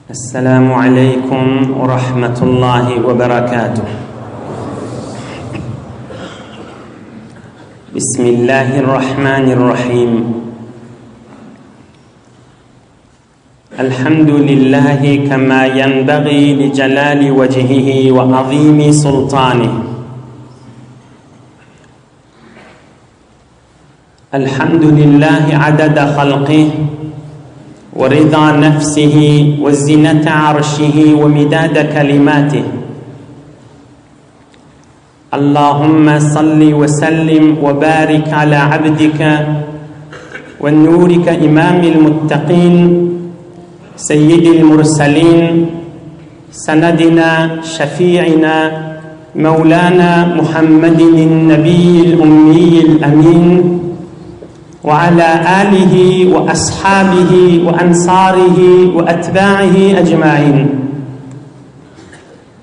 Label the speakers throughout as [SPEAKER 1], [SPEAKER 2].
[SPEAKER 1] Esselamu aleýkum we rahmetullahi we berekatuh. Bismillahirrahmanirrahim. Elhamdülillahi kema yenbaghi li jalali wejhihi we azimi sultanih. الحمد لله عدد خلقه ورضا نفسه وزنة عرشه ومداد كلماته اللهم صل وسلم وبارك على عبدك ونورك إمام المتقين سيد المرسلين سندنا شفيعنا مولانا محمد النبي الأمي الأمين وعلى آله وأصحابه وأنصاره وأتباعه أجمعين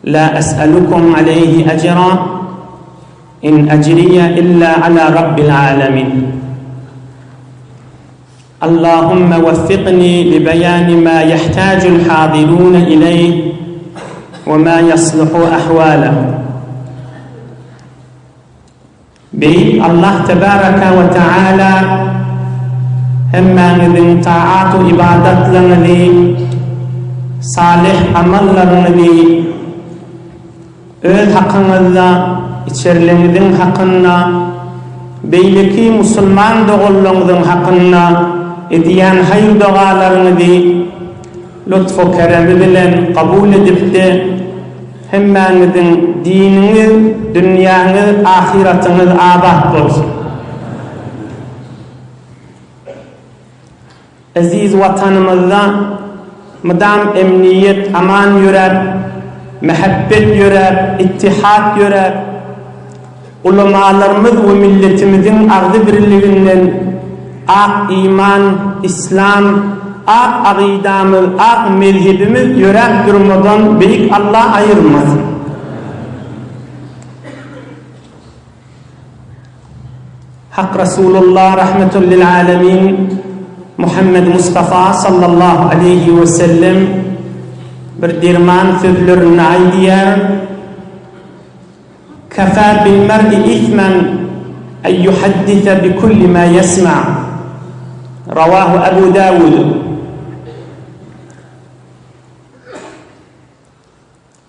[SPEAKER 1] لا أسألكم عليه أجرا إن أجري إلا على رب العالمين اللهم وفقني لبيان ما يحتاج الحاضرون إليه وما يصلح أحواله Beýik Allah tebaraka we taala hemmäňiziň taat-u ybadatlaryňyzy, salyh amallaryňyzy öz hakyňyzda, içerleňiziň hakynda, beýleki musulman doganlaryňyzyň hakynda edýän haýyr-dogalaryňyzy lutf-u keremi bilen kabul edipdi. Hemmäňiziň diniňiz, dünýäňiz, ahyratyňyz abat bolsun! Eziz Watanymyzda mydam emniýet, aman ýöräp, mähebbet ýöräp, ittihat ýöräp, ulamalarymyz we milletimiziň agzybirliginden ak iman, islam, ak agydamyz, ak mezhebimiz ýöräp durmadan Beýik Alla aýyrmasyn. Hak Rasulullah rahmetun lil alemin Muhammed Mustafa sallallahu aleýhi we sellem bir derman sözlerinde aýdýar, Kafa bil mer'i ismen en yuhaddise bi kulli ma yesma. Rawahu Abu Dawud.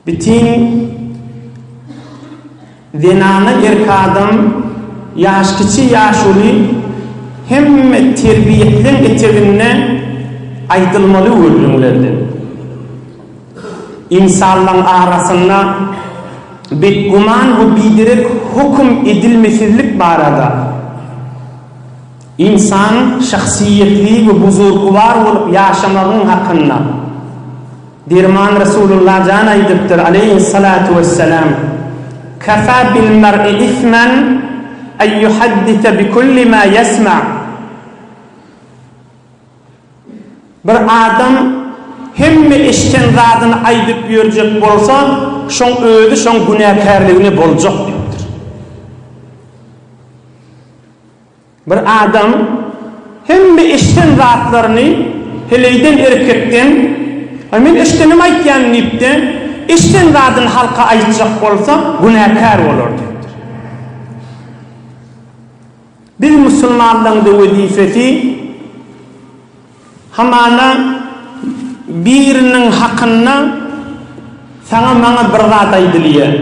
[SPEAKER 1] Bitin zenana erk adam, ýaş kiçi ýaş uly hemme terbiýetleň eteginde aýdylmaly gürrüňlerden. Ynsanlaň arasynda betgüman we biderek höküm edilmesizlik barada, ynsan şahsyýetli we buzurgwar bolup ýaşamagyň hakynda derman Resulullah jan aýdypdyr, aleýhissalatu wessalam, Kafa bil mer'i ismen en yuhaddise bi kulli ma ýesma. Bir adam hemme eşden zadyny aýdyp ýörjek bolsa, şoň özi şoň günäkärligine boljak diýipdir. Bir adam hemme eşden zatlaryny heleýden erkekden, Aý men eşdenim aýtýan diýip-de, eşden zadyny halka aýtjak bolsa, günäkär bolar diýipdir. Biz musulmanlaryň-da wezipesi hamana biriniň hakynda saňa maňa bir zat aýdylýar.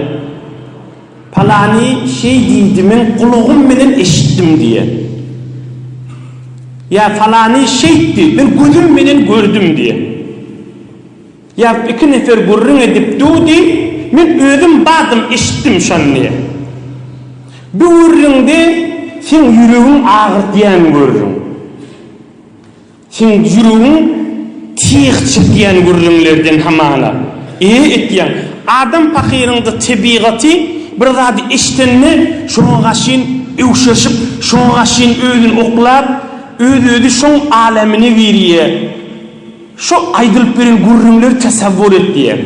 [SPEAKER 1] Palany şeý diýdi men gulagym bilen eşitdim diýýär. Ýa falany şeýtdi men gözüm bilen gördüm diýýär. Ýa iki nefer gürrüň edip durdy, men özüm bardym eşitdim şony diýýär. Bu gürrüňde seň ýüregiň agyrtýan gürrüň. Seň ýüregiň tyg çekýän gürrüňlerden hamana. E etýäň. Adam pahyryňda tebigaty bir zady eşdende şoňa gaşyn öwşeşip, şoňa gaşyn özüni oklap, öz-özi şoň alemine girýär. Şu aýdylyp beren gürrüňleri tasawwur et diýýär.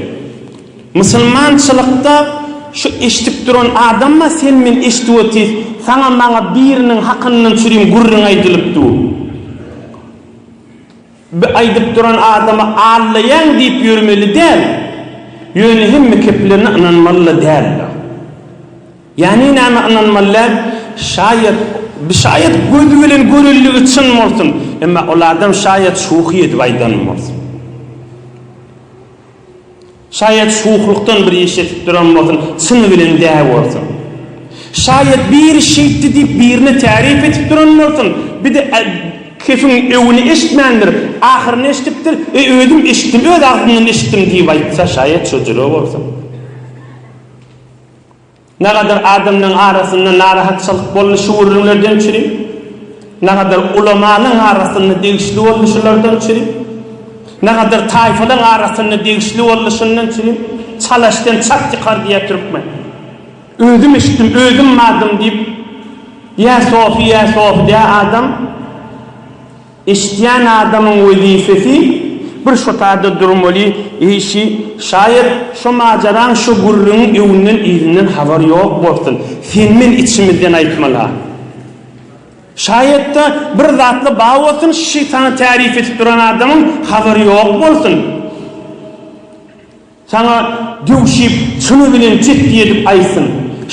[SPEAKER 1] Musulmançylykda şu eşdip duran adamma sen men eşdip otyrys, saňa maňa biriniň hakyndan çürim gürrüň aýdylyp dur. Bi aýdyp duran adama allaýaň diýip ýörmeli däl. Ýöne hemme keplerine ynanmaly-da däldir. Ýagny nämä ynanmaly däl? Şaýat, bi şaýat gözi bilen görenligi çyn bolsun, emma ol adam şaýat şuhy edip aýdan bolsun. Şaýat şuhlukdan bir iş edip duran bolsun, çyny bilen dä bolsun. Şaýat biri şeýtdi diýip birine täryp edip duran bolsun, bir-de kefiň öwüni eşitmändir, ahyryny eşidipdir, e özüm eşitdim, öz agzymdan eşitdim diýip aýtsa şaýat şo jüre bolsun. Nagadar adamlaň arasynda narahatçylyk boldy şu gürrüňlerden çüri. Nagadar ulamalaň arasynda degişli boldy şulardan çüri. Nagadar taýfalaň arasynda degişli boldy şundan çüri. Çal eşden çat ýykar diýýär türkmen. Özüm eşitdim, özüm bardym diýip, ýa sofy, ýa sofy dä adam. Eşidýän adamyň wezipesi bir şo taýda durmaly işi şaýat şo majaraň şo gürrüňiň öňünden yzyndan habary ýok bolsun sen men içimizden aýtmala şaýatda bir zatla bar bolsun şy saňa täryp edip duran adamyň habary ýok bolsun. Saňa döwşüp, çyny bilen jitdi edip aýtsyn.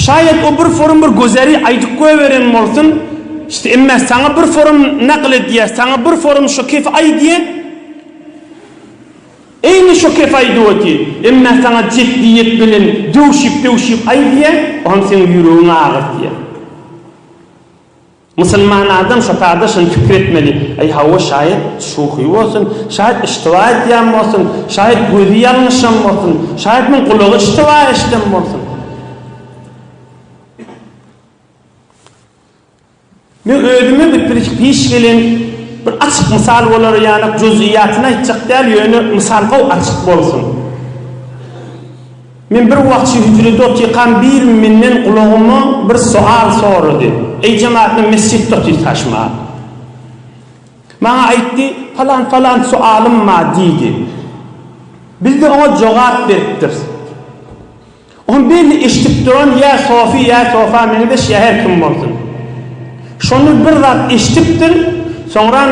[SPEAKER 1] Şaýat o bir forum bir gözeri aýdyp goýberen bolsun, işte emme saňa bir forum nakyl edýär, saňa bir forum şo kefi aýdýar, eýni şo kefi aýdyp otyr, emme saňa jitdiýet bilen döwşüp-döwşüp aýdýar, o hem seň ýüregiňi agyrtýar. Musulman adam şo taýda şuny pikir etmeli, Eý hawa şaýat şuhy bolsun, şaýat iştiba edýän bolsun, şaýat gözi ýalňyşan bolsun, şaýat muň gulagy iştiba eşiden bolsun. Men özüme bir bir iş gelen bir açyk mysal bolar ýaly juz'iýatyny aýtjak däl, ýöne mysal gowy açyk bolsun. Men bir wagt şu hüjrede otyrkam bir menden gulagyma bir soal sorady. Eý jemaat men mesjitde otyrka şu mahal. Maňa aýtdy, palan palan soalym bar diýdi. Biz-de oňa jogap beripdiris. Ony belli eşidip duran ýa sofy ýa sofa meňzeş ýa her kim bolsun. Şonda bir zat eşidipdir, soňran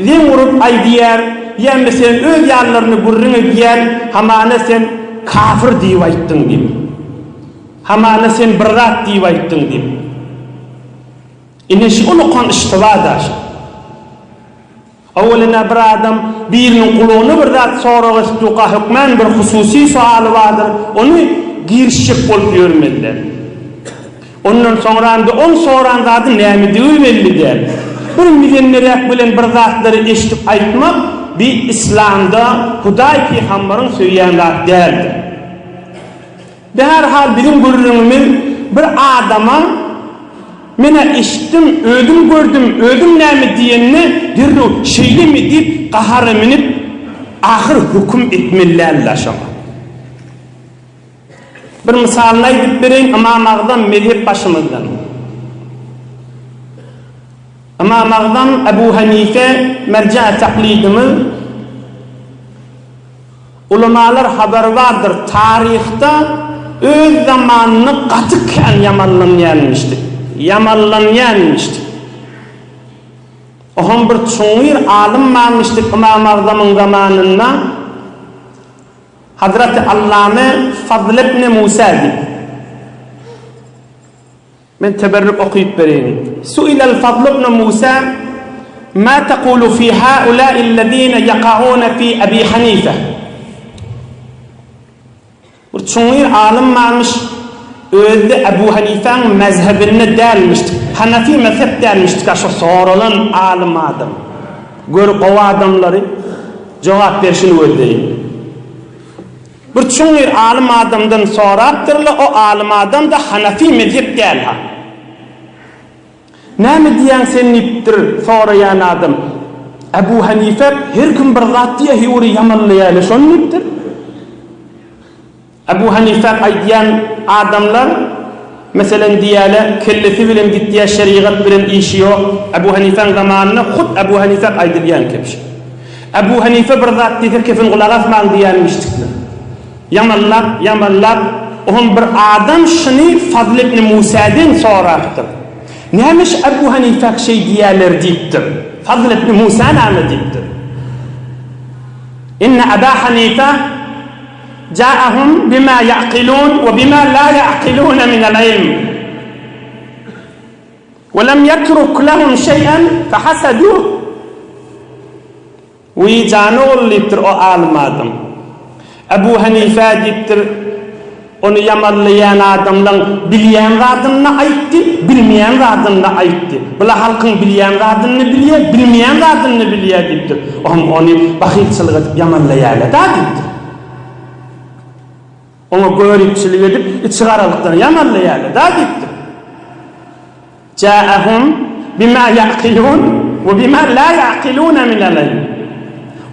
[SPEAKER 1] zeň urup aýdýar, ýa meselem öz ýanlarynda gürrüň edýär, hamana sen kafir diýip aýtdyň diýip. Hamana sen bir zat diýip aýtdyň diýip. Ine şu ulukan iştiba-da şu. Owalyna bir adam biriniň gulagyna bir zat sorag etduka hökmän bir hususy soaly bardyr, ony girişjek bolup ýörmeliler. Ondan soňramda oň soran zady nämedigi belli däl. Bir mizenneräk bilen bir zatlary eşidip aýtmak bi islamda Hudaý pygambaryň söýýän zat däldir. Bäherhal biziň gürrüňimiz bir adama Men-ä eşitdim, özüm gördüm, özüm näme diýenine derrew şeýlemi diýip gahara münüp, ahyr höküm etmeli däldi-ä şoňa. Bir mysalyny aýdyp bereýin, Ymam Agzam mezhep başymyzdan. Ymam Agzam Ebu Hanife merje taklidimiz. Ulamalar habary bardyr, taryhda öz zamanynda gaty kän ýamanlanýanmyşdy. Ýamanlanýanmyşdy. Oham bir çuňňur alym barmyşdy Ymam Agzamyň zamanynda, Hazreti Allame Fazl ibn Musa diýip. Men teberrük okyp bereýin. Su'ilal Fadl ibn Musa Ma taqulu fi haula'illezine yaqa'una fi Abi Hanife. Bir çuňňur alym barmyş, özi-de Abu Hanifäň mezhebinde dälmiş, Hanafi mezhep dälmişdika şo soralan alym adam. Gör gowy adamlary jogap berşini gözleýin. Bir çuňňur alym adamdan sorapdyrlar, o alym adam-da hanafi mezhep däl-ha. Näme diýýäň sen diýipdir soraýan adam. Ebu Hanife her kim bir zat diýýär, hewri ýamanlaýarlar şony diýipdir. Ebu Hanife aýdýan adamlar meselem diýýärler, kellesi bilen gitýär, şerigat bilen işi ýok. Ebu Hanifäň zamanynda hut Ebu Hanife aýdylýan kebşi. Ebu Hanife bir zat diýse kefin gulak asmaň diýýänmişdikler. Ýamanlap, ýamanlap, oňam bir adam şuny Fazl ibn Musäden sorapdyr. Näme şu Ebu Hanifä şeý diýýärler diýipdir. Fazl ibn Musa näme diýipdir. Inne Aba Hanife ja'ahum bima ya'kilun we bima la ya'kilun minel ilm. We lem yetruk lehum şey'en fehaseduh. Wiý, jan ogul diýipdir o alym adam. Ebu Henife diýipdir, ony ýamanlaýan adamlaň bilýän zadyny-da aýtdy, bilmeýän zadyny-da aýtdy. Bula halkyň bilýän zadyny-da bilýär, bilmeýän zadyny-da bilýär diýipdir. Oňam ony bahylçylyk edip ýamanlaýarlar-da diýipdir. Oňa göripçilik edip, içigaralykdan ýamanlaýarlar-da diýipdir. Ja'ahum bima ya'kilun we bima la ya'kiluna minel ilm.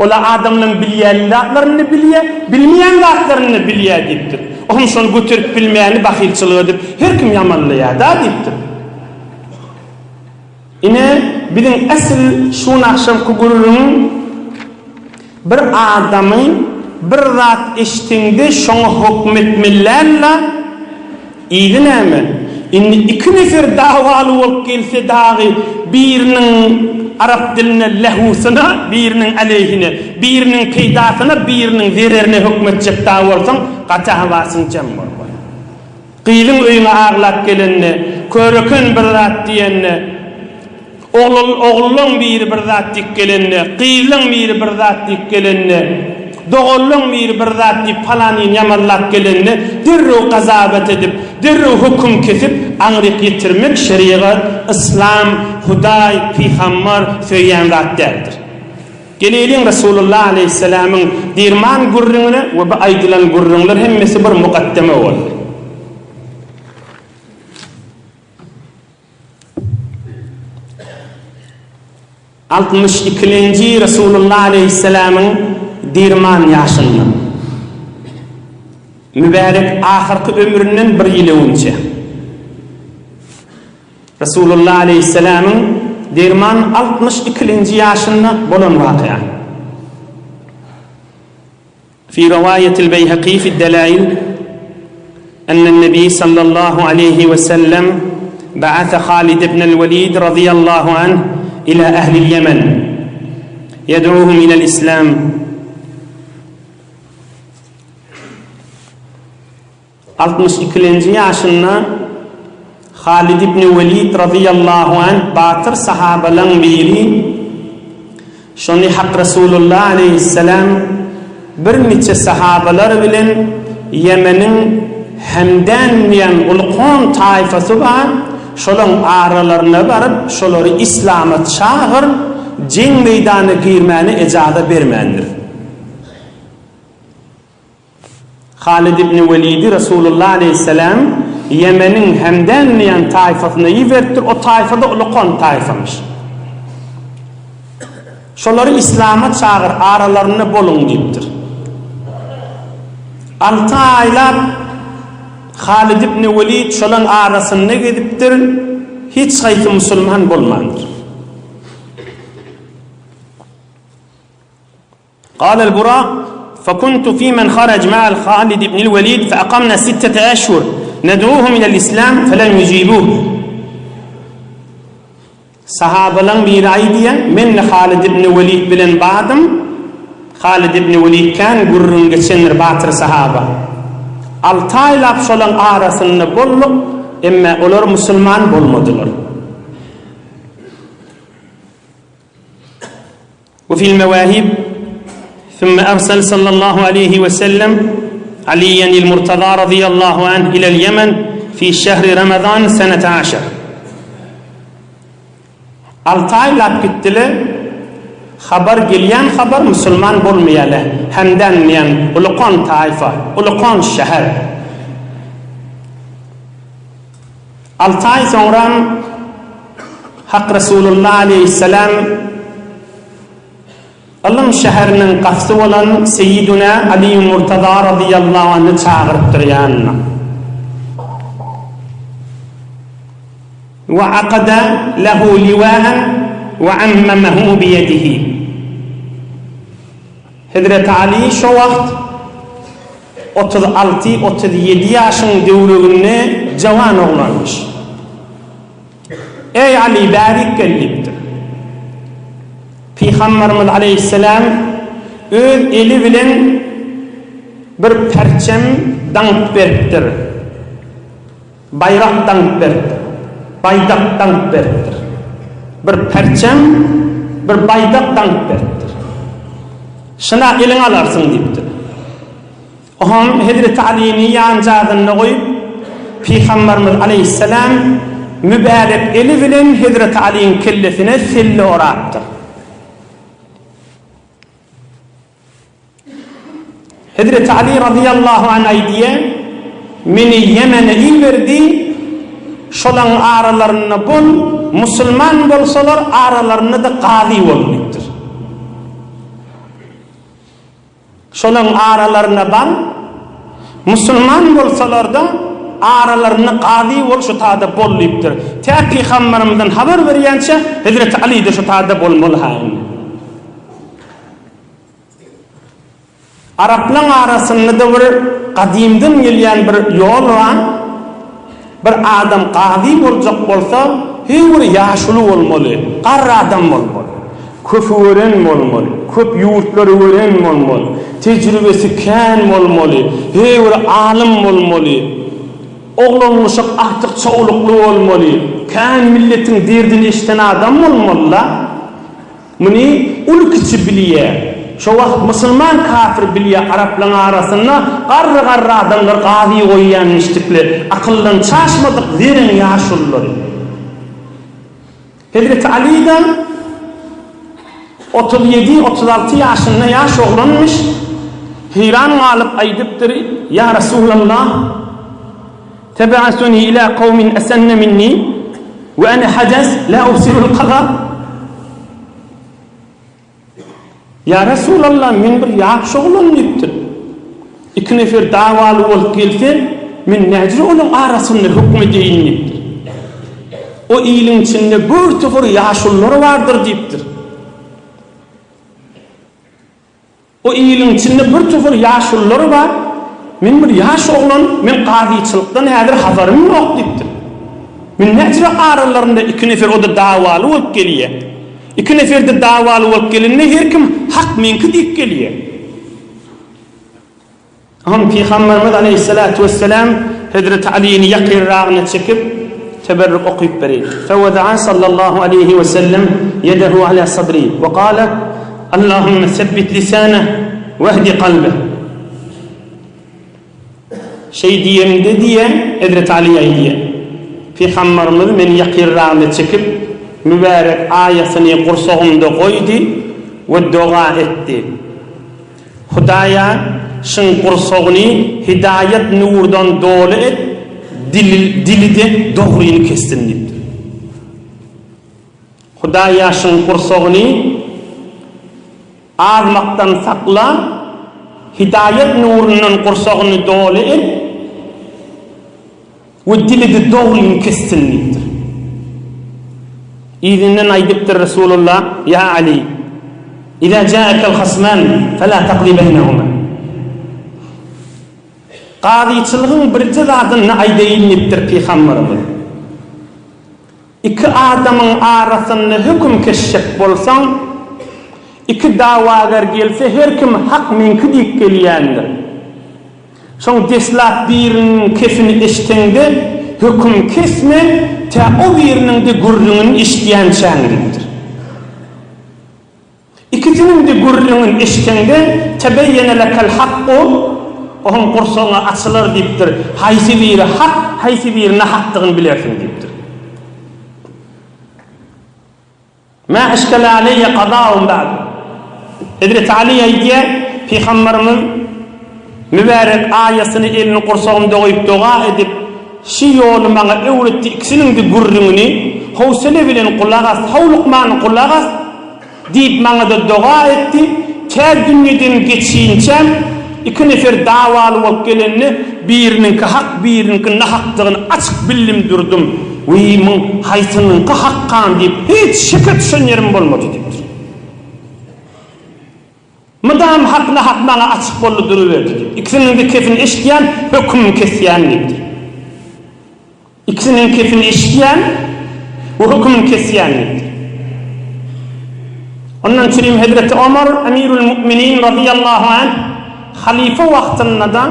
[SPEAKER 1] Olar adamlaryň bilýän zatlaryny bilýär, bilmeýän zatlaryny bilýär diýipdir. Ohm şony göterip bilmeýäni bahylçylyk edip, her kim ýamanlaýar-da diýipdir. Ine, biziň esl şu agşamky gürrüň Bir adamy bir zat eşdiňde şoňa hokm etmelidälda, yzy näme? Indi iki nefer dawaly bolup gelse dagy biriniň arap dilinde lehusyna, biriniň aleýhine, biriniň peýdasyna, biriniň zererine hökm etjek dagy bolsaň gaty hawasyň jem bolmaz. Gyzyň öýüňe aglap gelende, köreken bir zat diýende, Oglul, ogullaň biri bir zat diýip gelende, gyzlaň biri bir zat diýip gelende, doganlaň biri bir zat diýip palanyny ýamanlap gelende, derrew gazabat edip, derrew höküm kesip, aňryk ýetirmek şerigat, yslam, Hudaý, pygambar söýýän zat däldir. Geleýliň Resulullah aleýhissalamyň dirman gürrüňine we bu aýdylan gürrüňler hemmesi bir mukaddeme boldy. Altmyş ikilenji Resulullah aleýhissalamyň dirman ýaşynda. Mübärek ahyrky ömründen bir ýyl öňünçä. Resulullah aleýhissalamyň dirman altmyş ikilenji ýaşynda bolan wakyýa. Fi rowaýatil Beýhaki fi'd-delail enne Nebi sallallahu aleýhi we sellem ba'ase Halid ibnel Welid radiyallahu anh ila ehlil Ýemen ýed'uhum ilel Islam. Altmyş ikilenji ýaşynda Halid ibn Welid razyýallahu anh batyr sahabalaň biri, şony Hak Resulullah aleýhissalam birniçe sahabalar bilen Ýemeniň Hemdän diýen ulkan taýfasy bar, şolaň aralaryna baryp, şolary islama çagyr, jeň meýdana girmäne ejaza bermändir. Halid ibn Welidi Resulullah aleýhissalam Ýemeniň Hemdän diýen taýfasyna iberipdir, o taýfa-da ulukan taýfamyş. Şolary islama çagyr, aralarynda boluň diýipdir. Alty aýlap Halid ibn Welid şolaň arasynda gezipdir, hiç haýsy musulman bolmandyr. قال البراء فكنت في من خرج مع الخالد بن الوليد فأقمنا ستة أشهر ندعوهم إلى الإسلام فلم يجيبوه Sahabalaň biri aýdýar, Men-de Halid ibn Welid bilen bardym. Halid ibn Welid kän gürrüň geçendir, batyr sahaba. Alty aýlap şolaň arasynda bolduk, emme olar musulman bolmadylar. We fil mewahib Sümme ersel sallallahu aleýhi we sellem Aliýenil Murtaza razyýallahu anh ilel Ýemen fi şehri Ramazan senete aşer. Alty aýlap gitdiler. Habar gelýän habar musulman bolmaýarlar. Hemden diýen ulukan taýfa, ulukan şäher. Alty aý soňram Hak Resulullah aleýhissalam Ylym şäheriniň gafsy bolan Seýiduna Aly Murtaza razyýallahu anhy çagyrypdyr ýanyna. We akada lehu liwa'an we ammamahu biýedihi. Hezreti Aly şo wagt 36, 37 ýaşyň döwreginde jawan oglanmyş. Eý, Aly, bärik gel diýipdir. Pygamberimiz aleýhissalam. öz eli bilen bir perçem daňyp beripdir. Baýrak daňyp beripdir. Baýdak daňyp beripdir. Bir perçem, bir baýdak daňyp beripdir. Şuna eliňe alarsyň diýipdir. Oňam Hezreti Alyny ýanjagynda goýup, Pygambarymyz aleýhissalam mübärek eli bilen Hezreti Alyň kellesine selle orapdyr. Hezreti Aly razyýallahu anh aýdýar, Meni Ýemene iberdi, şolaň aralarynda bol, musulman bolsalar aralarynda-da gazy bol diýipdir. Şolaň aralaryna bar, musulman bolsalar-da, aralarynda gazy bol, şu tada bol diýipdir. Tä pygambarymyzdan habar berýänçä, Hezreti Aly-da şu tada bolmaly-ha indi. Araplaň arasynda-da bir gadymdan gelýän bir ýol bar. Bir adam gazy boljak bolsa, heý bir ýaşuly bolmaly, garry adam bolmaly. Köpi gören bolmaly, köp ýurtlary gören bolmaly, tejribesi kän bolmaly, heý bir alym bolmaly, oglanmyşyk agtyk-çowlukly bolmaly, kän milletiň derdini eşiden adam bolmaly-la. Muny uly-kiçi bilýär. Şo wagt musulman kafir bilýär araplaň arasynda garry-garry adamlar gazy goýýan nişdikli, akyldan çaşmadyk zereň ýaşululary. Hezreti Aly-da 37, 36 ýaşynda ýaş oglanmyş, heýran galyp aýdypdyr, Ýa Resulallah, Teb'asuni ila kawmin esenne minni we ene hadas la ubsirul kaza. Ýa Resulallah, men bir ýaş oglan diýipdir. Iki nefer dawaly bolup gelse, men näjür olaň arasynda höküm edeýin diýipdir. O iliň içinde bir topar ýaşulular bardyr diýipdir. O iliň içinde bir topar ýaşulular bar, men bir ýaş oglan, men kazyçylykdan häzir habarym ýok diýipdir. Men näçe aralarynda iki nefer o-da dawaly bolup gelýär. Iki nefer-de dawaly bolup gelende her kim hak meňki diýip gelýär. Oňa Pygamberimiz aleýhissalatu wessalam Hezreti Alyny ýakynragyna çekip, teberrük okyp berýär. Fewada'a sallallahu aleýhi we sellem ýedehu ala sadri we gala, Allahümme sebbit lisaneh wehdi kalbeh. Şeý diýemde diýe, Hezreti Aly aýdýar. Pygamberimiz meni ýakynragyna çekip, mübärek aýasyny gursagymda goýdy we doga etdi. Hudaýa, şyň gursagyny hidaýat nurdan doly et, dili, dili-de dogryny kessin diýipdir. Hudaýa, şyň gursagyny azmakdan sakla, hidaýat nurundan gursagyny doly et we dili-de dogryny kessin diýipdir. Yzyndan aýdypdyr Resulullah, Ýa Aly, Iza ja'akel hasman fela taqdi beýnehuma. Kazyçylygyň birje zadyny aýdaýyn diýipdir Pygamberimiz. Iki adamyň arasynda höküm kesjek bolsaň, iki dawager gelse her kim hak meňki diýip gelýändir. Soň deslap biriniň kesini eşiteňde, höküm kesme, tä o biriniň-de gürrüňini eşidýänçäň diýipdir. Ikisiniň-de gürrüňini eşiteňde, tebeýýene lekel hakku, onuň gursagyňa açylar diýipdir, haýsy biri hak, haýsy biri nahakdygyny bilersiň diýipdir. Mä eşkele aleýýe kazaun ba'd. Hezreti Aly aýdýar, Pygamberimiz mübärek aýasyny elini gursagymda goýup doga edip, şi ýoly maňa öwretdi ikisiniň-de gürrüňini howsele bilen gulak as, howlukman gulak as diýip maňa-da doga etdi, tä dünýeden geçinçäm iki nefer dawaly bolup gelende biriniňki hak biriniňki nahakdygyny açyk bildim durdum. Wiý, muň haýsynyňky hakkan diýip, hiç şeke düşen ýerim bolmady diýipdir. Mydam hak-nahak maňa açyk boldy duruberdi diýip. Ikisiniň-de kesini eşidýän, hökümini kesýän diýipdir. Ikisiniň kesini eşidýän we hökümini kesýän diýipdir. Ondan çürim Hezreti Omar Emirül Müminin razyýallahu anh halyfa wagtynda-da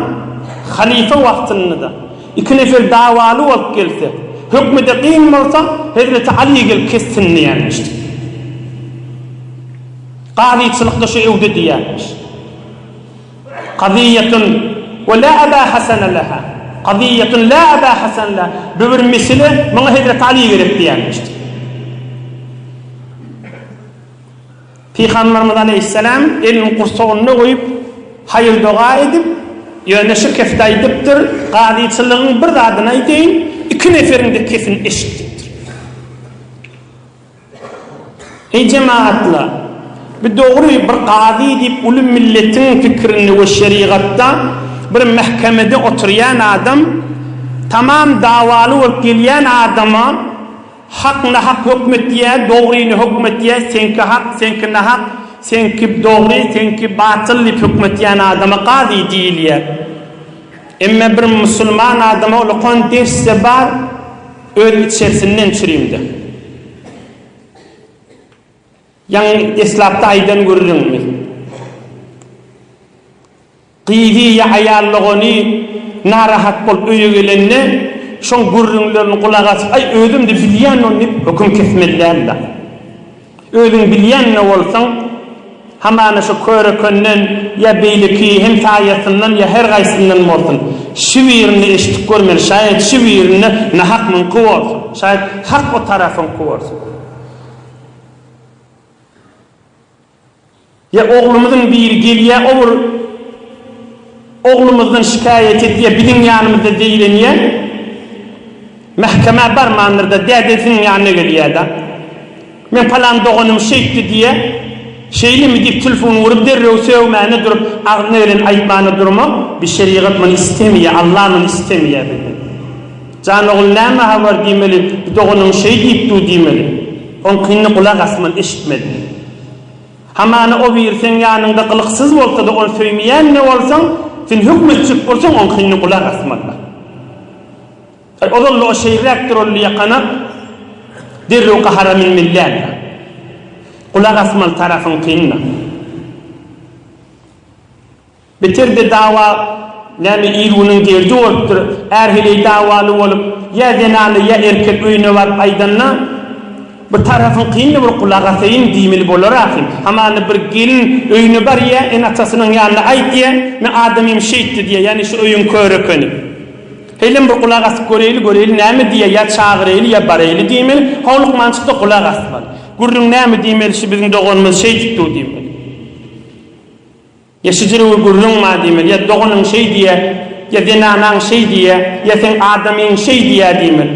[SPEAKER 1] halyfa wagtynda-da iki nefer dawaly bolup gelse, hökmi-de kyn bolsa, Hezreti Aly gelip kessin diýýärmiş. Kazyçylykda şu öwde diýýärmiş. Kazyýetun we la Aba Hasana leha. Kazyýetun la Aba Hasan leha. Bu bir mesele, muňa Hezreti Aly gerek diýýärmiş. Pygamberimiz aleýhissalam elini gursagynda goýup, haýyr-doga edip, ýöne şu kefde aýdypdyr, Kazyçylygyň bir zadyny aýdaýyn, iki neferiň-de kefini eşit diýipdir. Eý jemagatlar! Bu dogry, bir kazy diýip uly milletiň pikirinde we şerigatda bir mähkemede oturýan adam tamam dawaly bolup gelýän adama Hak nahak hökm etýär, dogryny hökm etýär, seňki hak, seňki nahak, seňki dogry, seňki batyl diýip hökm etýän adama kazy diýilýär. Emme bir musulman adama ulakan ders-de bar, öz içersinden çürimde. Ýaňy deslapda aýdan gürrüňimiz. Gyzy ýa aýal dogany narahat bolup öýe gelende, şoň gürrüňlerini gulak asyp, Aý, özüm-de bilýän ony diýip, höküm kesmeli däl-de. Özüň bilýän-de bolsaň, hamana şo körekenden ýa beýleki hemsaýasyndan ýa her gaýsyndan bolsun, şi birini eşidip görmeli, şaýat şi birinde nahak muňky bolsun, şaýat hak o tarapyňky bolsun. Ýa oglumyzyň biri gelýä o bir oglumyzdan şikaýat edýä biziň ýanymyzda zeýrenýä mähkemä barmandyrda dädesiniň ýanyna gelýäda meň palan doganym şeýtdi diýä şeýlemi diýip telefon urup derrew sögmäne durup agzyna geleni aýtmana durmak bi şerigat muny istemeýä Allah muny istemeýä bizden jan ogul näme habar diýmeli bi doganyň şeý diýip dur diýmeli oňkyny gulak asman eşitmeli. Hamana o biri seň ýanyňda gylyksyz bolsa-da ony söýmeýän-de bolsaň, sen höküm etjek bolsaň oňkyny gulak asmaly. Aý, ozal-da o şeýleräkdir ol diýekana derrew gahara münmeli däl-de. Gulak asmaly tarapyňkyny-da. Beter-de dawa näme il-günüň derdi bolupdyr. Är-heleý dawaly bolup, ýa zenany, ýa erkek öýüne baryp aýdanda, bir tarapyň kyndy bir gulak asaýyn diýmeli bolar ahym. Hamana bir gelin öýüne barýa, ene-atasynyň ýanyna aýtýa, men adamym şeýtdi diýýä, ýagny şu öýüň köri ekeni. Heýlem bir gulak asyp göreýli, göreýli näme diýýä, ýa çagyraýly, ýa baraýly diýmeli. Howlukmançykda gulak asmaly. Gürrüň näme diýmeli, şu biziň doganymyz şeýdip dur diýmeli. Ýa şijirigi gürrüň bar diýmeli, ýa doganyň şeý diýýä, ýa zenanaň şeý diýýä, ýa seň adamyň şeý diýýä diýmeli.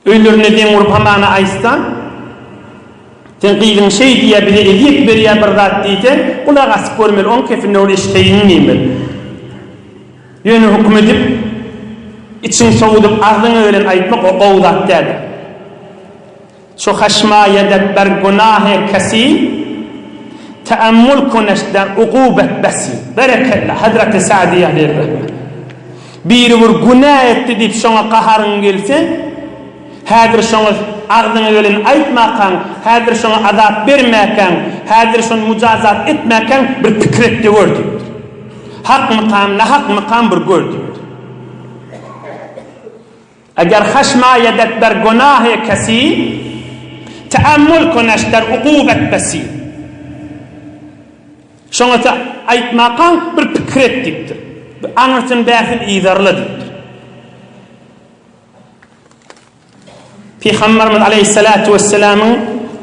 [SPEAKER 1] Öýlerine deň urup hamana aýtsa, seň gyzyň şeý diýýä, bize ezýet berýä bir zat diýse, gulak asyp görmeli, oň kepinde ol eşdeýin diýmeli. Ýöne höküm edip, içiň sowudyp agzyňa gelen aýtmak o gowy zat däl. Ço haşmaýedet ber gunahe kesi, Teammul kuneş der ugubet besi. Berekella, Hazreti Sa'di aleyhir-rahme. Biri bir günä etdi diýip şoňa gaharyň gelse, häzir şoňa agzyňa geleni aýtmakaň, häzir şoňa azap bermäkäň, häzir şony mujazat etmäkäň bir pikir et-de gör diýipdir. Hakmykam, nahakmykam bir gör diýipdir. Eger haşm aýedet ber gunahy kesi, Teammul kuneş der ukubet besi. Şoňa te aýtmakaň bir pikir et diýipdir. Bir aňyrsyn bärsin yzarla diýipdir. Pygamberimiz aleýhissalatu wessalamyň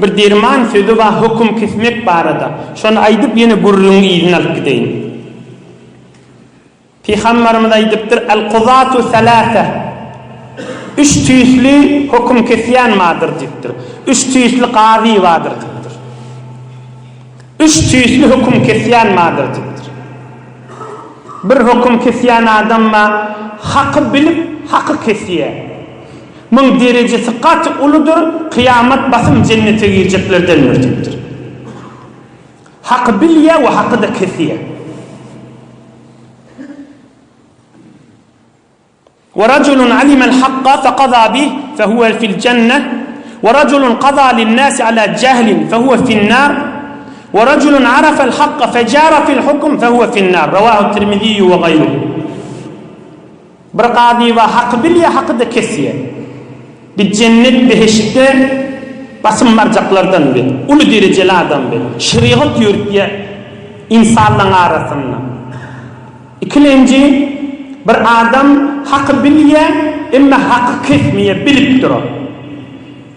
[SPEAKER 1] bir derman sözi bar höküm kesmek barada. Şony aýdyp ýene gürrüňiň yzyny alyp gideýin. Pygamberimiz aýdypdyr, El-kuzatu selase, Üç tüýsli höküm kesýän bardyr diýipdir. Üç tüýsli kazy bardyr diýipdir. Üç tüýsli höküm kesýän bardyr diýipdir. Bir höküm kesýän adam bar, haky bilip, haky kesýär. Muň derejesi gaty uludyr, kyýamat basym jennete girjeklerdendir diýipdir. Haky bilýär we haky-da kesýär. Ve racülün alimel hakka fekaza bih fehuve fil cenneh. We rajulun kaza lin-nasi ala jahlin fehuwe fin-nar, we rajulun arafal hakka fejara fil hukm fehuwe fin-nar. Rawahu Tirmiziýu we gaýruhu. Bir kazy bar, haky bilýär, haky-da kesýär. Bir jennet behiştde basym barjaklardan bir, uly derejeli adam bir, şerigat ýöritýär ynsanlaryň arasynda. Ikilenji, bir adam haky bilýär, emma haky kesmeýär, bilip duran.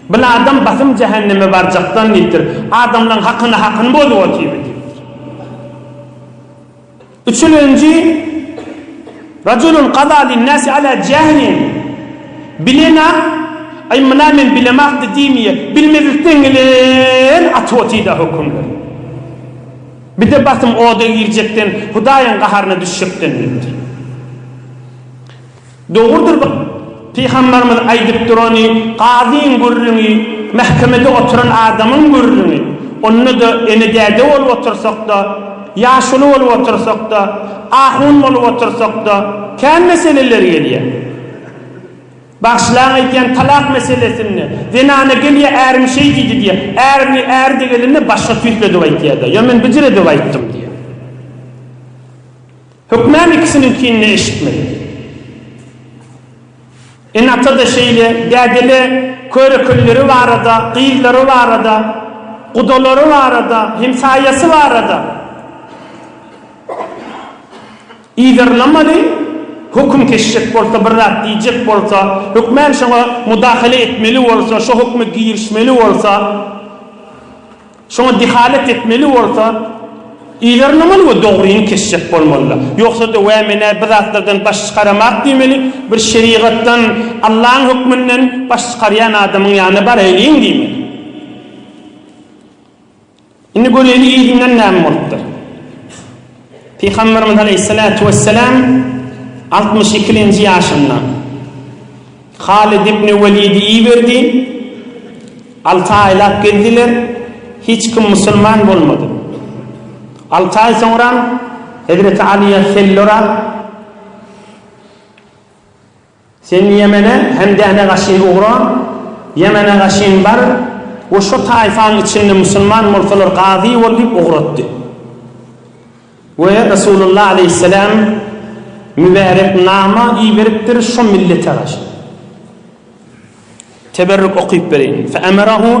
[SPEAKER 1] Bil adam basym jähenneme barjakdan diýipdir. Adamlaryň hakyny hakyny bozup otyr diýipdir. Üçülenji, Rajulun kaza linnäsi ala jählin, bilenak, aý muna men bilemakdy diýmeýär, bilmezlikden gelen atyp otyda hökümler. Bide basym oda girjekden, Hudaýyň gaharyna düşjekden diýipdir. Dogrudyr bu Pygambarymyz aýdyp durany gazyň gürrüňi, mähkemede oturan adamyň gürrüňi. Onda-da ene-däde bolup otursakda, ýaşuly bolup otursakda, ahun bolup otursakda kän meseleler gelýär. Bagyşlaň aýdýan talak meselesinde zenana gelýär ärim şeý diýdi diýýär. Ärini är-de gelende başga tüýsli edip aýtýar-da. Ýa men bijir edip aýtdym diýýär. Hökmän ikisiniňkini eşitmeli. Ene-ata-da şeýle, dädele körekelleri barada, gyzlary barada, gudalary barada, hemsaýasy barada yzarlamaly, höküm kesjek bolsa, bir zat diýjek bolsa, hökmän şoňa mudahale etmeli bolsa, şo hökme girişmeli bolsa, Şoňa dehalet etmeli bolsa, yzarlamaly we dogryny kesjek bolmalylar. Ýogsa-da wä men-ä bir zatlardan baş çykaramak diýmeli, bir şerigatdan, Allaň hökmünden baş çykarýan adamyň ýanyna baraýlyň diýmeli. Indi göreýli yzyndan näme bolupdyr. Pygamberimiz aleýhissalatu wessalam 62-nji ýaşynda Halid ibn Welidi iberdi. Alty aýlap gezdiler, hiç kim musulman bolmady. Alty aý soňram Hezreti Alyýa Sellora, Sen Ýemene Hemdäne gaşyn ugra, Ýemene gaşyn bar we şo taýfaň içinde musulman bolsalar gazy bol diýip ugratdy. We Resulullah aleýhisselam mübärek nama iberipdir şo millete garşy. Teberrük okyp bereýin. Feemerahu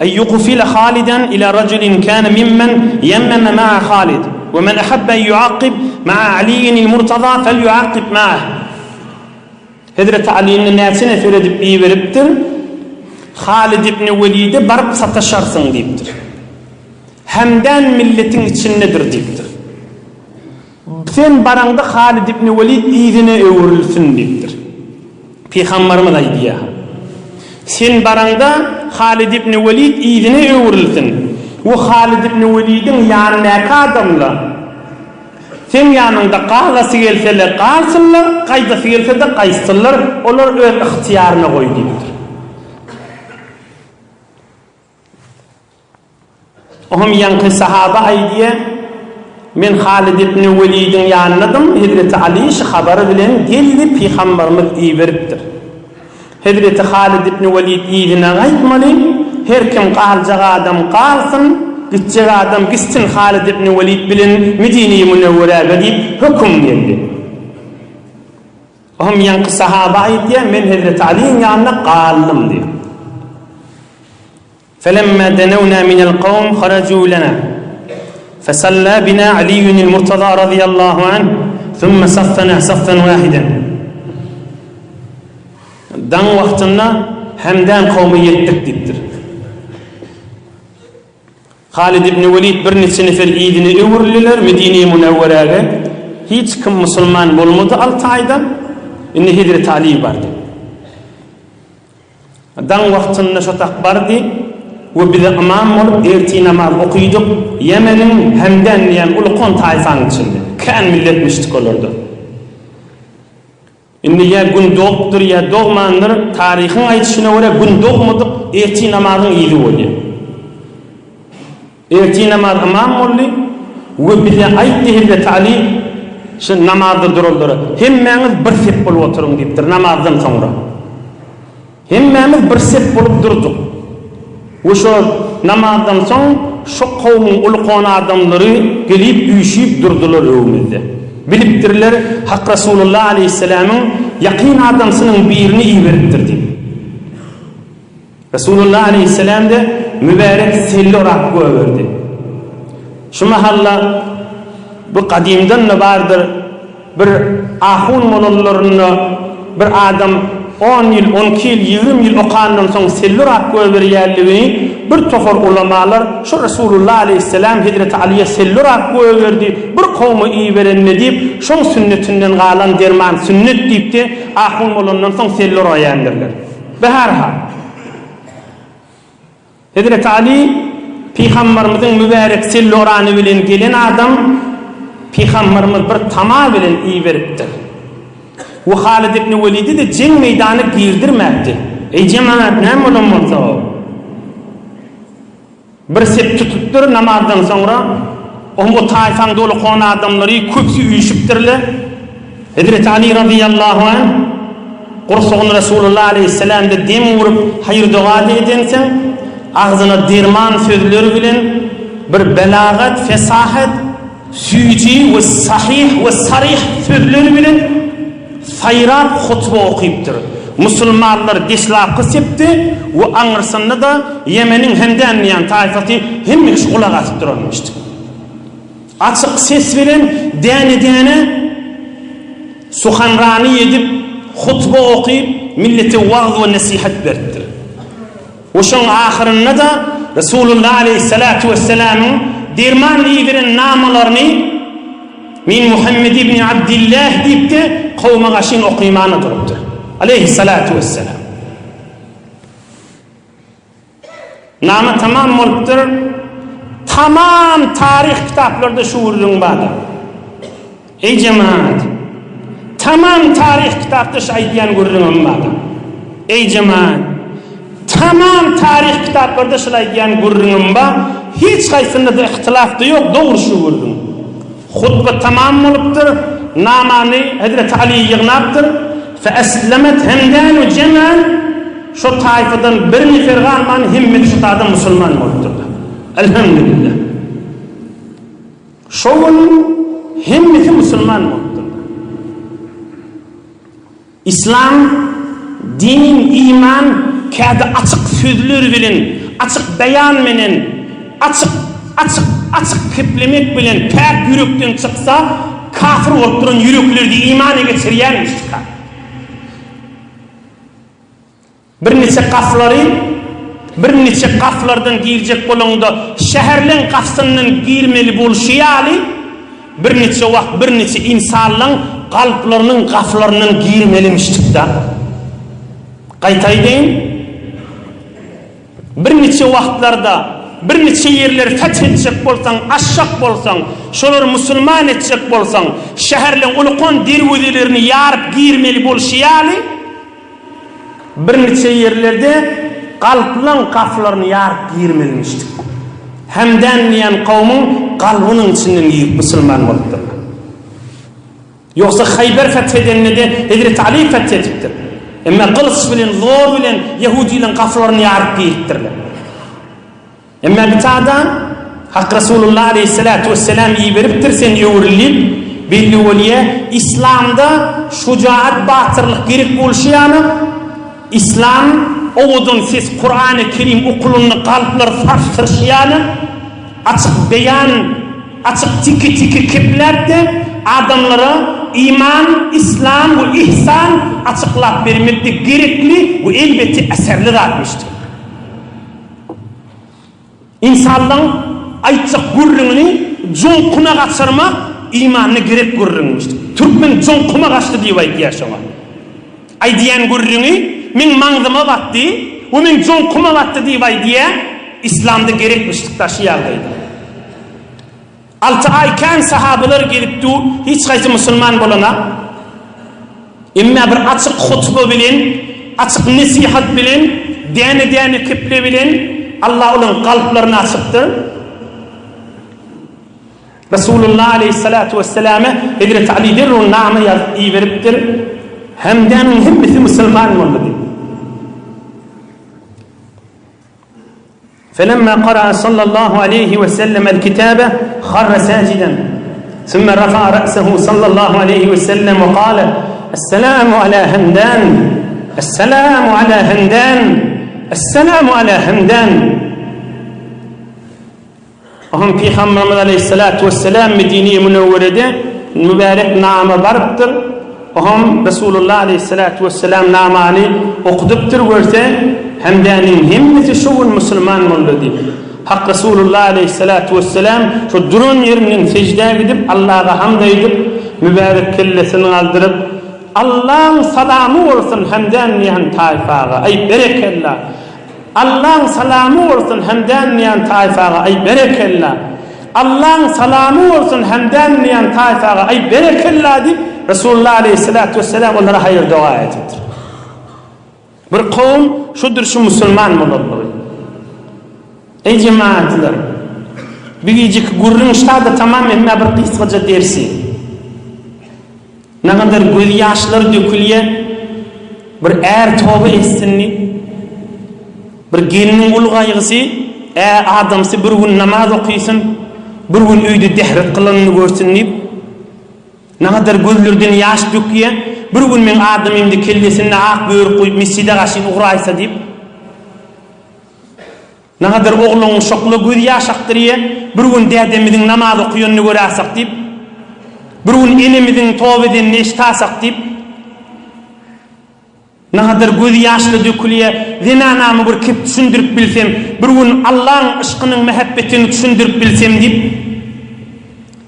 [SPEAKER 1] en yuqfile Haliden ila raculin kana mimmen yemmeme ma'a Halid we men ahabbe en yuakkib ma'a Aliyyinil Murtaza felyuakkib ma'ah. Hezreti Alyny näçe nefer edip iberipdir? Halid ibn Welide baryp sataşarsyň diýipdir. Hemdän milletiň içindedir diýipdir. Sen baraňda Halid ibn Welid yzyna öwrülsin diýipdir. Pygambarymyz aýdýar. Sen baraňda Halid ibn Welid yzyna öwrülsin we Halid ibn Welidiň ýanyndaky adamlar seň ýanyňda galasy gelseler galsynlar, gaýdasy gelse-de gaýtsynlar, olar öz ygtyýaryna goý diýipdir. Oňam ýaňky sahaba aýdýar, Men Halid ibn Welidiň ýanyndadym, Hezreti Aly şu habary bilen geldi, pygambarymyz iberipdir. Hezreti Halid ibn Welid yzyna gaýtmaly, her kim galjak adam galsyn, gitjek adam gitsin Halid ibn Welid bilen Medine-i Münewweräge diýip höküm geldi. Oňam ýaňky sahaba aýdýar, Men Hezreti Alyň ýanynda galdym diýip. Felemma denewna minel kawm haraju lena fesalla bina Aliyyunil Murtaza razyýallahu anh thumma saffana saffan wahiden. Daň wagtynda Hemdan kowmy ýetdik diýipdir. Halid ibn Welid birniçe nefer yzyna öwrüldiler Medine-i Münewweräge. Hiç kim musulman bolmady alty aýda. Indi Hezreti Aly bardy. Daň wagtynda şo tak bardy we bize ymam bolup ertir namaz okydyk, Ýemeniň Hemdän diýen ulkan taýfaň içinde. Kän milletmişdik olarda. Indi ýa gün dogupdyr ýa dogmandyr, taryhyň aýdyşyna görä gün dogmadyk ertir namazyň yzy bolýar. Ertir namaz ymam boldy we bize aýtdy Hezreti Aly şu namazda duranlara, hemmäňiz bir sep bolup oturyň diýipdir namazdan soňra. Hemmämiz bir sep bolup durduk. We şo namazdan soň şo kowmuň ulkan adamlary gelip üýşüp durdular öwümizde. Bilipdirler, Hak Resulullah aleýhisselämiň ýakyn adamsynyň birini iberipdir diýip. Resulullah aleýhisseläm-de mübärek selle orap goýberdi. Şu mahalla bu gadymdan-da bardyr, bir ahun bolanlarynda bir adam on ýyl, on iki ýyl, 20 ýyl okandan soň selle orap goýberýänligini bir topar ulamalar şu Resulullah aleýhisseläm hezreti Alyýa selle orap goýberdi, bir kowuma iberende diýip, şoň sünnetinden galan derman sünnet diýip-de ahun bolandan soň selle oraýandirler. Beherhal, Hezreti Aly pygambarymyzyň mübärek sellorany bilen gelen adam pygambarymyz bir tama bilen iberipdir. We Halid ibn Welidi-de jeň meýdana girdirmäpdi. Eý jemagat, näme bolan bolsa? Bir sep tutupdyr namazdan soňra, oň o taýfaň doly kon adamlary köpsi üýşüpdirle. Hezreti Ali razyýallahu anh gursagyny Resulullah aleýhissalamda dem urup haýyr-doga-da edensoň, agzyna derman sözler bilen bir belagat, fesahat, Süýji we sahyh we saryh sözleri bilen saýrap hutba okypdyr. Musulmanlar deslapky sepde we aňyrsynda-da Ýemeniň Hemdän diýen taýfasy hemme kişi gulak asyp duranmyşdy. Açyk ses bilen däne-däne suhanrany edip hutba okyp millete wagz we nesihat beripdir. We şoň ahyrynda-da Resulullah aleýhissalatu wessalamyň derman iberen namalaryny Men Muhammed ibni Abdillah diýip-de kowuma gaşyn okymana durupdyr. Aleýhissalatu wessalam. Nama tamam bolupdyr. Tamam taryh kitaplarda şu gürrüň bardyr. Eý jemaat! Tamam taryh kitapda şu aýdýan gürrüňim bardyr. Eý jemaat! Tamam taryh kitaplarda şul aýdýan gürrüňim bar. Hiç haýsynda-da yhtylaf-da ýok, dogry şu gürrüň. Hutba tamam bolupdyr, namany Hezreti Aly ýygnapdyr. Fe-eslemet hemdanu jeman, şo taýfadan bir nefer galman hemmesi şu taýda musulman bolupdyrlar. Elhamdülillah. Şo gün hemmesi musulman bolupdyrlar. Islam, din, iman käde açyk sözler bilen, açyk beýan menen, açyk, açyk, açyk geplemek bilen päk ýürekden çyksa, kafir bolup duran ýürekleri-de imana geçirýärmiş çykar. Birniçe gaflary birniçe gaflardan girjek bolaňda şäherleň gafsyndan girmeli bolşy ýaly, birniçe wagt birniçe ynsanlaň kalplarynyň gaflaryndan girmelimişdik-da. Gaýta aýdaýyn, birniçe wagtlarda birniçe ýerleri feth etjek bolsaň, açjak bolsaň, şolary musulman etjek bolsaň, şäherleň ulukan derwezelerini ýaryp girmeli bolşy ýaly, Birniçe ýerlerde galplaň gaflaryny ýaryp girmelimişdik. Hemdän diýen kowmuň galbynyň içinden girip musulman bolupdyrlar. Ýogsa Haýber feth edende-de Hezreti Aly feth edipdir. Emma gylyç bilen, zor bilen ýehudileň gaflaryny ýaryp giripdirler. Emma bitada Hak Resulullah aleýhissalatu wesselam iberipdir sen öwrül diýip, belli bolýa, Islamda şujaat batyrlyk gerek bolşy ýaly, Islam owadan ses Kurany Kerim okulanda kalplary sarsdyryşy ýaly, açyk beýan, açyk tiki tiki kepläp-de adamlara iman, Islam we ihsan açyklap bermek-de gerekli we elbetde eserli zatmyşdyr. Ynsanlaň aýtjak gürrüňini joňkuna gaçyrmak imanda gerek gürrüňmiş. Türkmen joňkuma gaçdy diýip aýdýar şoňa. Aýdýan gürrüňi meň maňzyma batdy we meň joňkuma batdy diýip aýdýar, islamda gerekmişdik daşy ýagdaýda. Alty aý kän sahabalar gelip dur, hiç haýsy musulman bolana. Emma bir açyk hutba bilen, açyk nesihat bilen, däne-däne kiple bilen Allah olaryň kalplaryny açypdyr. Resulullah aleyhissalatu vesselame Hezreti Ali derrew nama ýazyp iberipdir. Hemdäniň hemmesi musulman boldy diýip. Felemma kara'a sallallahu aleýhi we sellem el-kitabe harra sajiden. Sümme rafa'a ra'sehu sallallahu aleýhi we sellem we kale, Esselamu ala Hemdan, Esselamu ala Hemdan, Esselamu ala Hemdan. Oňa Pygamberimiz aleýhissalatu wesselam Medine-i Münewwerede mübärek nama barypdyr. Oňa Resulullah aleýhissalatu wesselam namany okudypdyr, görse, Hemdäniň hemmesi şu gün musulman boldy diýip. Hak Resulullah aleýhissalatu wesselam şo duran ýerinden seždä gidip, Allaha hamd aýdyp, mübärek kellesini galdyryp, Allaň salamy bolsun Hemdän diýen taýfaga, aý berekella! Allaň salamy bolsun Hemdän diýen taýfaga aý berekella! Allaň salamy bolsun Hemdän diýen taýfaga aý berekella diýip Resulullah aleýhissalatu wesselam olara haýyr doga edipdir. Bir kowum şudur şu musulman bolanlygy. Eý jemaatlar! Bu gijeki gürrüň şada tamam emme bir gysgaja dersi. Nagadar göz ýaşlar dökülýä, bir är toba etsin diýip, bir gelniň uly gaýgysy, ä adamsy bir gün namaz okysyn, bir gün öýde dehret kylanyny görsün diýip, nagadar gözlerden ýaş dökýä, bir gün meň adamymda kellesinde ak börük goýup mesjide gaşyn ugraýsa diýip. Nadir ogluň şokla göz ýaş akdyrýa, bir gün dädemiziň namaz okuýanyny göräsak diýip, bir gün enemiziň toba edenini eşitasak diýip, Nadir göz ýaşly dökülýä, zenanamy bir kep düşündirip bilsem, bir gün Allaň yşkynyň mähebbetini düşündirip bilsem diýip,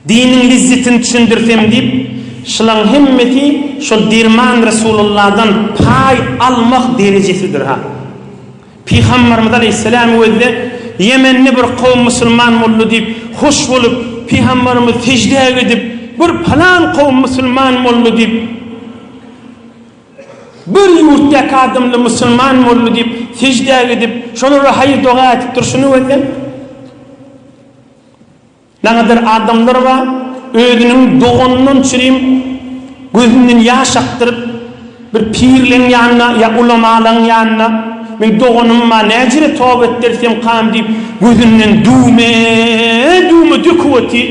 [SPEAKER 1] diniň lezzetini düşündirsem diýip, şulaň hemmesi şol derman Resulullahdan paý almak derejesidir ha. Pygamberimiz aleýhissalam gözde Ýemende bir kowum musulman boldy diýip, hoş bolup, Pygamberimiz seždä gidip, bir palan kowum musulman boldy diýip, bir ýurtdaky adamlar musulman boldy diýip, seždä gidip, şolara haýyr-doga edip durşuny gözde. Nägadar adamlar bar, özüniň doganyndan çürim gözünden ýaş akdyryp, bir pirleň ýanyna ýa ulamalaň ýanyna, Meň doganym bar, näjire toba etdirsemkam diýip, gözünden düwme-düwme döküp otyr.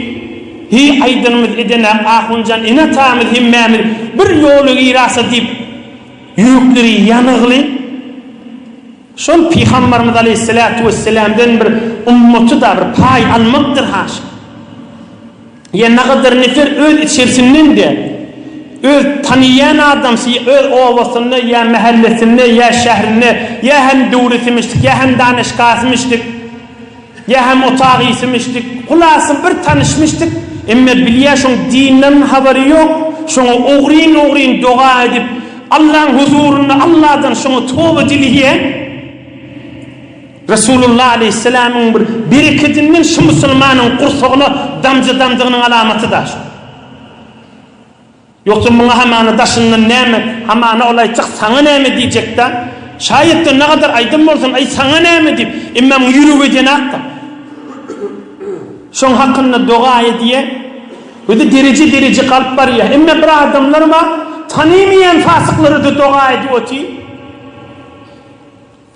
[SPEAKER 1] Heý, aýdanymyz edenak, ahunjan ene-atamyz hemmämiz bir ýola girasa diýip, ýürekleri ýanygly. Şol Pygambarymyz aleýhissalatu wesselamdan bir ummaty-da bir paý almakdyr haş. Ýa nagadar nefer öz içerisinden-de öz tanyýan adamsy ýa öz obasynda ýa mähellesinde ýa şährinde ýa hem döwresimişdik ýa hem daneşgasymyşdyk ýa hem otagysymyşdyk hulasy bir tanyşmyşdyk emme bilýä şoň dinden habary ýok şoňa ogryn-ogryn doga edip Allaň huzurynda Alladan şoňa toba dileýän Resulullah aleýhissalamyň bir berekedinden şu musulmanyň gursagyna damja damdygynyň alamaty-da şu. Ýogsa muňa hamana daşyndan näme, hamana ol aýtjak saňa näme diýjek-dä. Şaýatda nagadar aýdan bolsun, aý saňa näme diýip, emma muň ýüregi edenakda. Şoň hakynda doga edýä. Özi dereje-dereje galyp barýar. Emme bir adamlar bar, tanymaýan fasyklara-da doga edip otyr.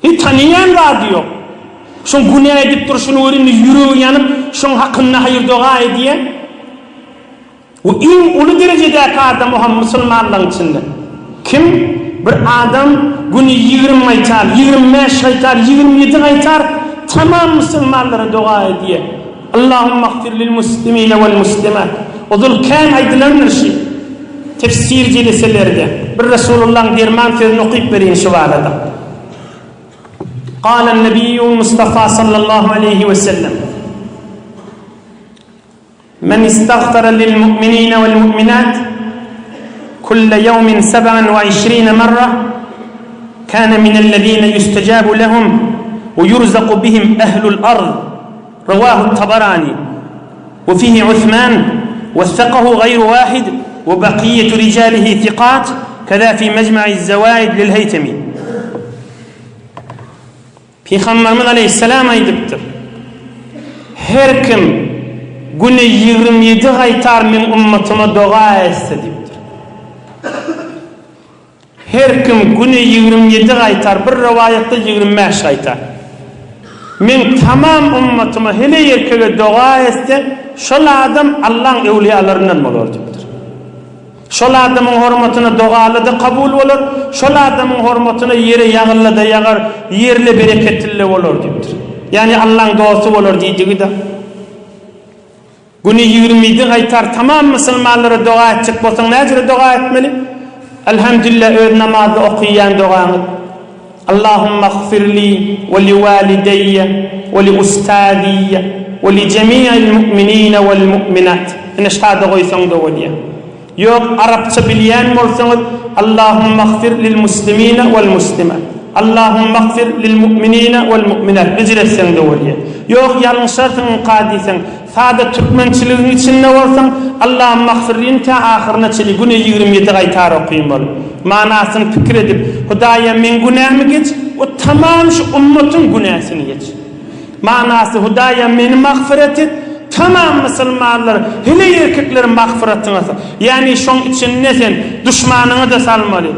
[SPEAKER 1] Hiç tanyýan zady ýok. Şoň günä edip durşuny görende ýüregi ýanyp, şoň hakynda haýyr-doga edýär. Bu iň uly derejedäki adam o hem musulmanlaryň içinde. Kim bir adam güni 20 gaýtar, 25 gaýtar, 27 gaýtar, tamam musulmanlara doga edýär. Allahumma gfir lil muslimine wal muslimat. Ozal kän aýdylandyr şi. Tefsir jeleselerde. Bir Resulullahyň derman sözüni okyp bereýin şu barada. Galan Nebiyyul Mustafa sallallahu aleyhi ve sellem. Men istagfara lil mu'minine vel mu'minat kulle yevmin seb'an ve işrine merre kâne minellezîne yüstecâbu lehum ve yurzaku bihim ehlul ard. Rawahu Tabarani we fihi Usman wessakahu gaýru wahid we bakiýetu rijalihi sikat keza fi Mejma'iz Zewaid lil Heýtemi. Pygamberimiz aleýhissalam aýdypdyr, Her kim güne 27 gaýtar meň ummatyma doga etse diýipdir. Her kim güne 27 gaýtar, bir rowaýatda 25 gaýtar. Meň tamam ummatyma heleý erkege doga etse, şol adam Allaň öwlüýalaryndan bolar diýipdir. Şol adamyň hormatyna dogaly-da kabul bolar, şol adamyň hormatyna ýere ýagynly-da ýagar, ýerle bereketli-de bolar diýipdir. Ýagny Allaň dosty bolar diýdigi-de. Güni 27 gaýtar tamam musulmanlara doga etjek bolsaň näjüre doga etmeli? Elhamdülillah öz namazda okyýan dogaňyz. Allahumma gfirli we li walideýe we li ustaziýe we li jemi'il mu'minine wal mu'minat. Ine şada goýsaň-da bolýar. Ýok, arapça bilýän bolsaňyz, Allahumma gfir lil muslimine wal muslimat. Allahumma gfir lil mu'minine wal mu'minat. Bijir etseň-de bolýar. Ýok, ýalňyşarsyňka diýseň, sada türkmençiligiň içinde bolsaň, Allahumma gfirlini tä ahyryna çenli güne 27 gaýtar okymaly. Manasyny pikir edip, Hudaýa meň günämi geç we tamam şu ummatyň günäsini geç. Manasy, Hudaýa meni magfyrat et, tamam musulmanlary, heleý erkekleri magfyratyňa sal. Ýagny şoň içinde sen duşmanyňy-da salmaly,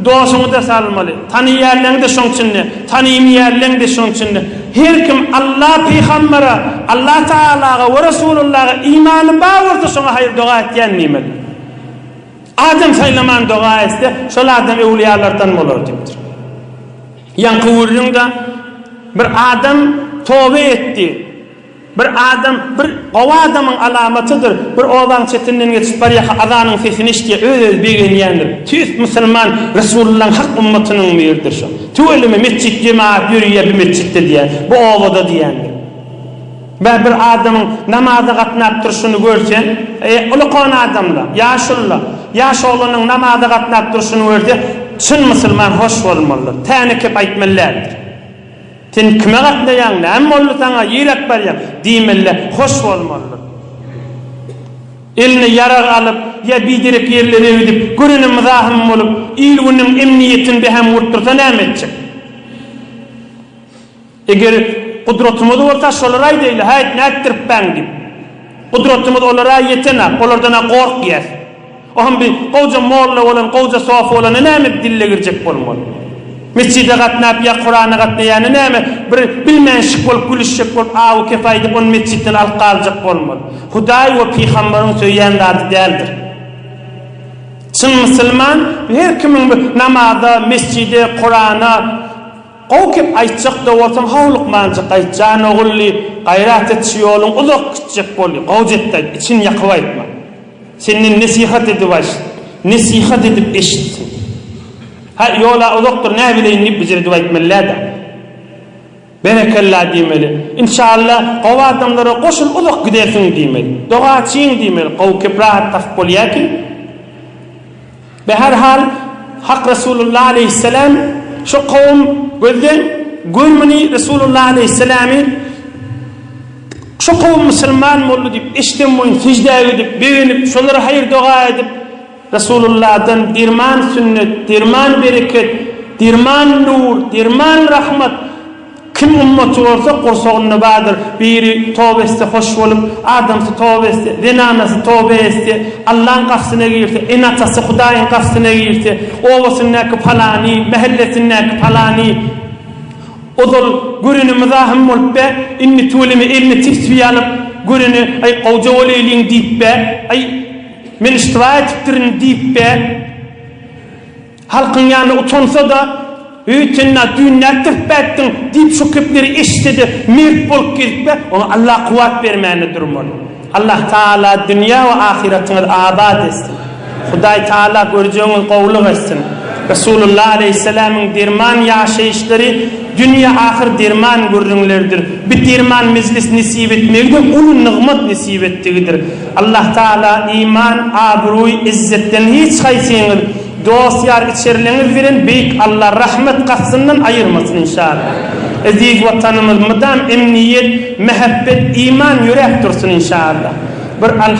[SPEAKER 1] dosuňy-da salmaly, tanyýanlaňy-da şoň içinde, tanymaýanlaň-da şoň içinde. Her kim Alla pygambere, Alla Tagalaga we Resulullaha imany bar bolsa şoňa haýyr doga etýän diýmeli. Adam saýlaman doga etse, şol adam öwlüýalardan bolar diýipdir. Ýaňky gürrüňde bir adam toba etdi. Bir adam bir gowy adamyň alamatydyr. Bir obaň çetinden geçip barýarka azanyň sesini eşidýär, öz-özi begenýändir. Tüýs musulman Resulullahyň hak ummatynyň biridir şo. Tüweleme metjit jemagat ýörüýär bu metjitde diýýär, bu obada diýýändir. Bä bir adamyň namaza gatnap durşuny görse, e, ulakan adamla, ýaşulla, ýaş oglanyň namaza gatnap durşuny görse, çyn musulman hoş bolmalydyr. Täne kep aýtmaly däldir. Sen kime gatnaýaň, näme boldy saňa, ýiräk barýaň? diýmeli, hoş bolmalydyr. Eline ýarag alyp, ýa biderek ýerlere gidip, görene myzahym bolup, il-günüň emniýetini behäm urup dursa näme etjek? Eger gudratymyz bolsa, şolara aýdaýly, Häýt, nätdiripbäň diýip. Gudratymyz olara ýetenak, olardan-a gorkýas. Ohm bi gowja molla bolan, gowja sofy bolany näme dille girjek bolmaly? Mesjide gatnap ýa Kurana gatnaýany näme bir bilmänşik bolup gülüşjek bolup awy kep aýdyp ony mesjitden alyp galjak bolmaly? Hudaý we pygambaryň söýýän zady däldir. Çyn musulman her kimiň bir namaza, mesjide, Kurana, Gowy kep aýtjak-da bolsaň howlukmanjyk aýt, jan ogul diýip, gaýrat et şu ýoluň uzak gitjek boldy, gowja et-de aýt, içini ýakyp aýtma. Senden nesihat edip aýt, nesihat edip eşitsin. Hä, ýol-a uzakdyr, näbileýin diýip bijir edip aýtmaly däl-de. Berekella diýmeli. Inşalla, gowy adamlara goşul uzak gidersiň diýmeli. Dogaçyň diýmeli, gowy kep rahat tapyp bolýar ki. Beherhal, Hak Resulullah aleýhisselam şu kowum gözden gör muny Resulullah aleýhisselamy şu kowum musulman boldy diýip eşden boýun seždä gidip begenip şolara haýyr doga edip Resulullahdan derman sünnet, derman bereket, derman nur, derman rahmat Kim ummaty bolsa gursagynda bardyr, biri toba etse hoş bolup, adamsy toba etse, zenanasy toba etse, Allaň gapysyna girse, ene-atasy Hudaýyň gapysyna girse, obasyndaky palany, mähellesindäki palany, ozal göreni myzahym bolup be, indi tüweleme eline tesbi alyp, göreni, aý, gowja bolaýlyň diýip be, aý, men iştiba etipdirin diýip be, Halkyň ýanynda utansa-da, Öý, sen-ä düýn nätdirip bätdiň? diýip şu kepleri eşitse-de, mert bolup gezip-ä, oňa Allah kuwwat bermände durmaly. Allah Tagala dünýä we ahyratyňyzy abat etsin. Hudaý Tagala görjegiňiz gowulyk etsin. Resulullah aleýhissalamyň derman ýaşaýyşlary dünýä ahyr derman gürrüňleridir. Bi derman mejlis nesip etmegi-de uly nygmat nesip etdigidir. Allah Tagala iman, abraý, izzetden hiç haýsyňyz Dost ýar içerleňiz bilen Beýik Alla rahmet gapysyndan aýyrmasyn inşallah. Eziz Watanymyz mydam emniýet, mähebbet, iman ýöräp dursun inşallah. Bir.